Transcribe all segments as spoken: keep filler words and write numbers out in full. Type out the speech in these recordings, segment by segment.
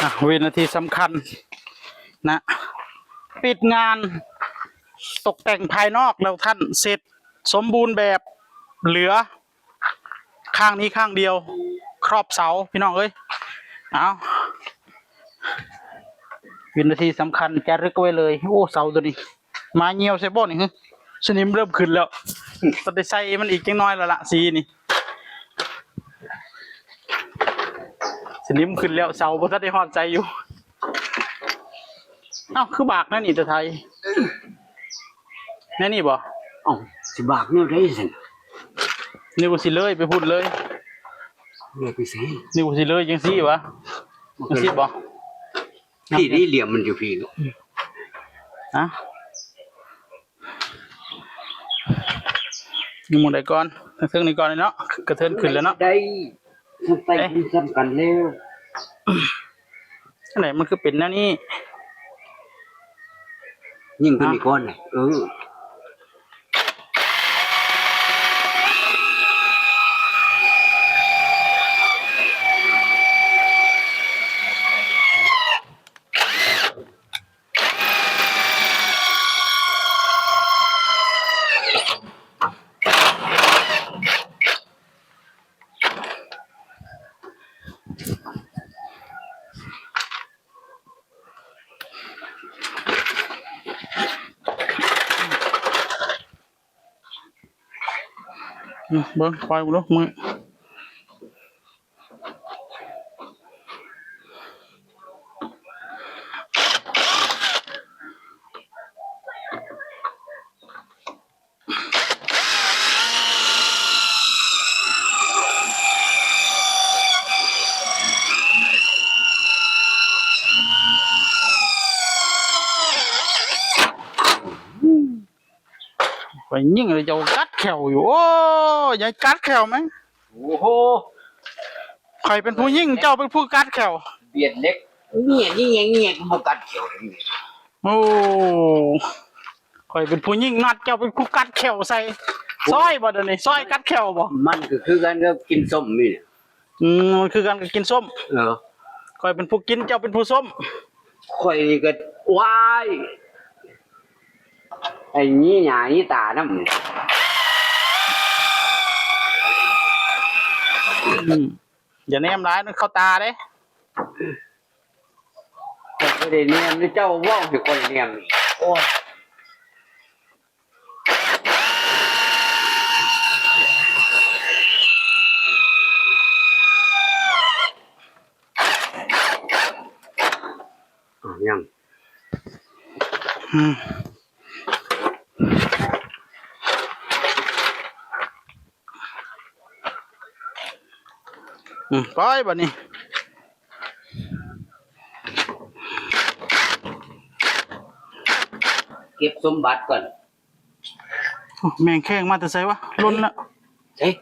อ่ะ วินาทีสำคัญนะ ปิดงานตกแต่งภายนอกแล้วท่าน เสร็จสมบูรณ์แบบ เหลือข้างนี้ข้างเดียว ครอบเสา พี่น้องเอ้ย เอา วินาทีสำคัญจะรึกไว้เลย โอ้ เสาตัวนี้ มาเหี่ยวใส่บ่นี่ สนิมเริ่มขึ้นแล้ว ต้องได้ใส่มันอีกจังน้อยแล้วล่ะ สีนี่ สนิมขึ้นแล้ว เสาบ่ทันได้ฮอดใส่อยู่ เอ้า คือบากนั่นนี่ ตะไทย แน่นี่บ่ เอ้า สิบากแนวใดซั่น นึกว่าสิเลยไปพูดเลย เลยไปสิ นึกว่าสิเลยจังซี่วะ จังซี่บ่ พี่ได้เหลี่ยมมันอยู่พี่เนาะ อ่ะ อยู่หม่องใดก่อน เครื่องนี้ก่อนเนาะ กระเทินขึ้นแล้วเนาะ ได้ มันไป เอ๊ะ มันซ้ำกันแล้ว อันไหนมันคือเป็นแนวนี้ ยิงตัวนี้ก่อนน่ะ เออ อืม เบิ่ง ปล่อยกูดู มึง ข่อยยิงเลย เจ้ากัดแข้วอยู่ โอ้ย อย่ากัดแข้วไหม โอ้โห ข่อยเป็นผู้ยิง เจ้าเป็นผู้กัดแข้ว เบียดเหล็ก เนี่ย นี่ไง เนี่ย กูบ่กัดแข้วเลยเนี่ย โอ้ ข่อยเป็นผู้ยิงนัด เจ้าเป็นผู้กัดแข้วใส่ ซอยบ่เดี๋ยวนี้ ซอยกัดแข้วบ่ มันก็คือกันกับกินส้มนี่เนี่ย อืม มันคือกันกับกินส้ม เออ ข่อยเป็นผู้กิน เจ้าเป็นผู้ส้ม ข่อยนี่ก็ ว้าย ไอ้นี่หน้านี่ตานำ อืม อย่าแนมหลาย มันเข้าตาเด้ ข่อยบ่ได้แนมนี่ เจ้าเว้าให้ข่อยแนมนี่ โอ้ย อ้าว ยัง อืม อืม ไปบัดนี้ เก็บสมบัติก่อน โอ้ แม่งแข้งมาแต่ไสวะ หล่นละ เฮ้ย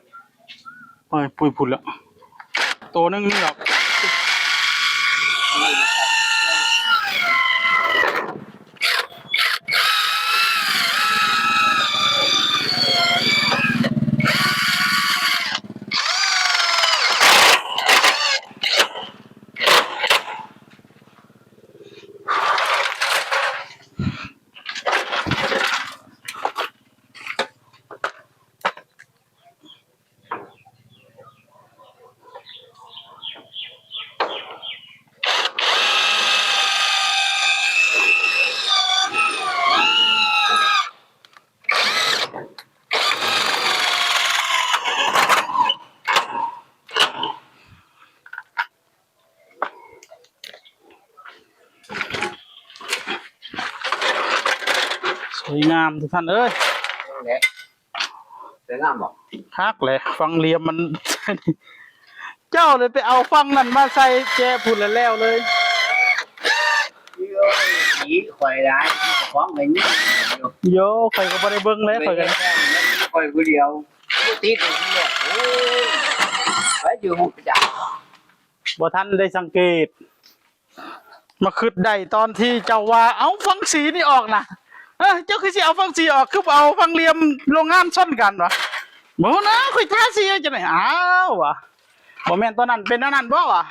ไปปุ้ยพุ่นละ ตัวหนึ่งนี่หรอก สวยงามทุกท่านเอ้ย สวยงามบ่ คักแหละ ฟังเหลี่ยมมัน เจ้าเลยไปเอาฟังนั่นมาใส่แจพุ่นแล้วแล้วเลย โอ้ย ผีข่อยหลาย ของไอ้นี่ โย ข่อยก็บ่ได้เบิ่งเลย ข่อยก็ ข่อยผู้เดียว บ่ติดเลย โอ้ย ไปอยู่บ่จัก บ่ทันได้สังเกต มาคิดได้ตอนที่เจ้าว่า เอาฟังสีนี่ออกนะ เออ เจ้าคือสิเอาฟังสีออก คือบ่เอาฟังเหลี่ยมโรงงานชนกันวะ บ่นะ ข่อยทาสีจังได๋ อ้าววะ บ่แม่นตอนนั้นเป็นอันนั้นบ่วะ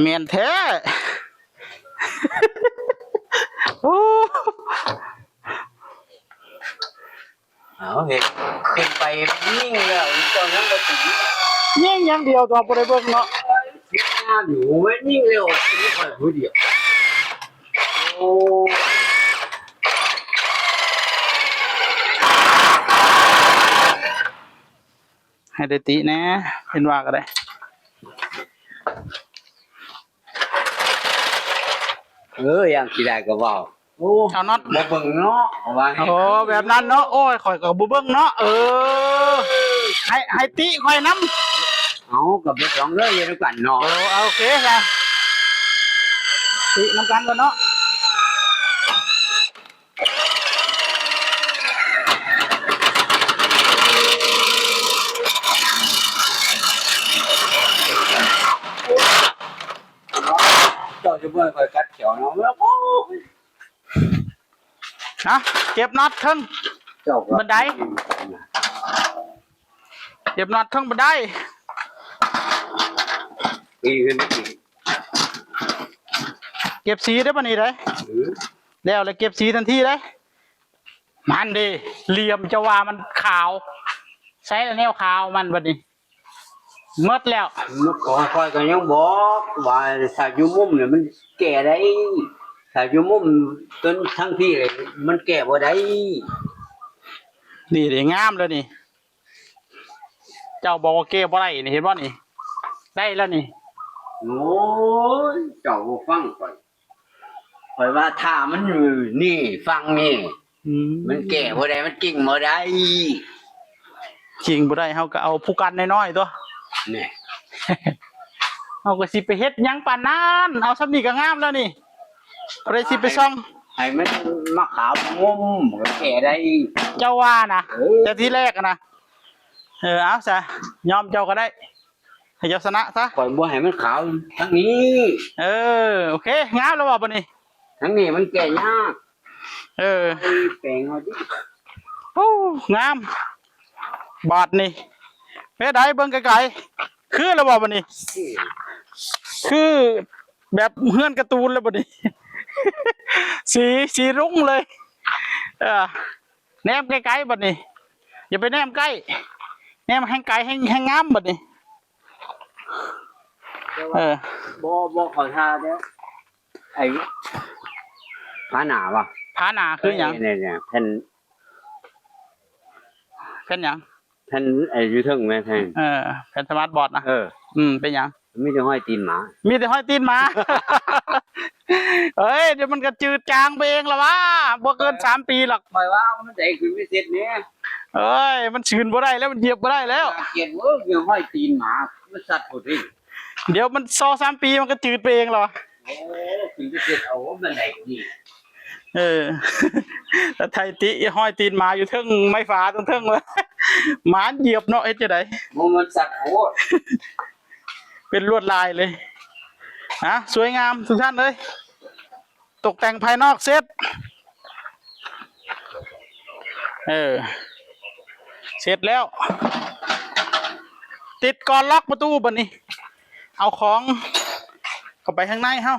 แม่นแท้ โอ้ เอาเห็น ขึ้นไปยิ่งแล้ว เจ้ายังบ่ถึง ยิงอย่างเดียวตัวบ่ได้เบิ่งเนาะ เสียงานอยู่เว้ย ยิ่งเร็ว สิค่อยผู้เดียว โอ้ ให้ได้ติแหน่ เห็นว่าก็ได้ เออ อย่างสิได้ก็เว้า โอ้ เอาน็อต บ่เบิ่งเนาะ ว่าให้ โอ้ แบบนั้นเนาะ โอ้ย ข่อยก็บ่เบิ่งเนาะ เออ ให้ ให้ติข่อยนำ เอาก็บ่ต้องเด้อ อยู่นำกันเนาะ โอ้ โอเคจ้ะ ตินำกันก่อนเนาะ เจ้าจะเบิ่งข่อยกัดแขวเนาะ โอ้ย นะ เก็บน็อตเทิง เจ้าก็ บันได เก็บน็อตเทิงบันได ปีขึ้นไปอีก เก็บสีได้ปะนี่ได้ อืม แล้วเลยเก็บสีทันทีได้ มันเด้ เหลี่ยมจะว่ามันขาว ใส่แล้วแนวขาวมันบัดนี้ หมดแล้ว มันก็ค่อยก็ยังบอกว่าถ้าอยู่มุมเนี่ยมันแก้ได้ ถ้าอยู่มุมต้นทั้งที่เลยมันแก้บ่ได้ นี่เด้ งามแล้วนี่ เจ้าบอกว่าแก้บ่ได้นี่ เห็นบ่นี่ ได้แล้วนี่ โอ้ย เจ้าบ่ฟังข่อย ข่อยว่าถ้ามันอยู่นี่ฟังนี่ อืม มันแก้บ่ได้ มันกิ่งบ่ได้ กิ่งบ่ได้ เฮาก็เอาผู้กันน้อยๆ ตัว นี่ เฮาก็สิไปเฮ็ดหยังปานนั้น เอาส่ำนี้ก็งามแล้วนี่ บ่ได้สิไปส่อง ให้มันมาขาวงมก็แก้ได้ เจ้าว่านะ เออ แต่ทีแรกอะนะ เออ เอาซะ ยอมเจ้าก็ได้ ให้เจ้าชนะซะ ข่อยบ่ให้มันขาวทั้งนี้ เออ โอเค งามแล้วบ่บัดนี้ ทั้งนี้มันแก้ยาก เออ ไปแปลงเอาดิ โอ้ งาม บาดนี่ เฮ็ดได้เบิ่งไกลๆ คือแล้วบ่บัดนี้ คือแบบเฮือนการ์ตูนแล้วบัดนี้ สี สีรุ้งเลย เออ แนมไกลๆ บัดนี้ อย่าไปแนมใกล้ แนมแฮงไกลแฮง แฮงงามบัดนี้ เออ บ่ บ่ขอทาเด้อ ไอ้ ผาหนาบ่ ผาหนาคือหยัง เนี่ย เนี่ย แผ่น แผ่นหยัง แผ่นไอ้อยู่เทิงแม่นแผ่น เออ แผ่นสมาร์ทบอร์ดนะ เออ อืม เป็นหยัง มีแต่ห้อยตีนหมา มีแต่ห้อยตีนหมา เฮ้ย เดี๋ยวมันก็จืดจางไปเองละวะ บ่เกินสามปีหรอก ข่อยว่ามันได้ขึ้นไปเสร็จเนี่ย เอ้ย มันชื้นบ่ได้แล้ว มันเหยียบบ่ได้แล้ว เกลียดเว้ย มีห้อยตีนหมา มันสัตว์โพดเด้ เดี๋ยวมันสองสามปีมันก็จืดไปเองหรอ โอ้ ขึ้นไปเสร็จเอามันได้นี่ เออ แต่ไทยติห้อยตีนหมาอยู่เทิงไม้ฝาตรงเทิงเลย หมาเหยียบเนาะ เฮ็ดจั่งใด บ่มันสัตว์โพด เป็นลวดลายเลย อ่ะ สวยงามทุกท่านเลย ตกแต่งภายนอกเสร็จ เออ เสร็จแล้ว ติดกลอนล็อกประตูบัดนี้ เอาของเข้าไปข้างในเฮา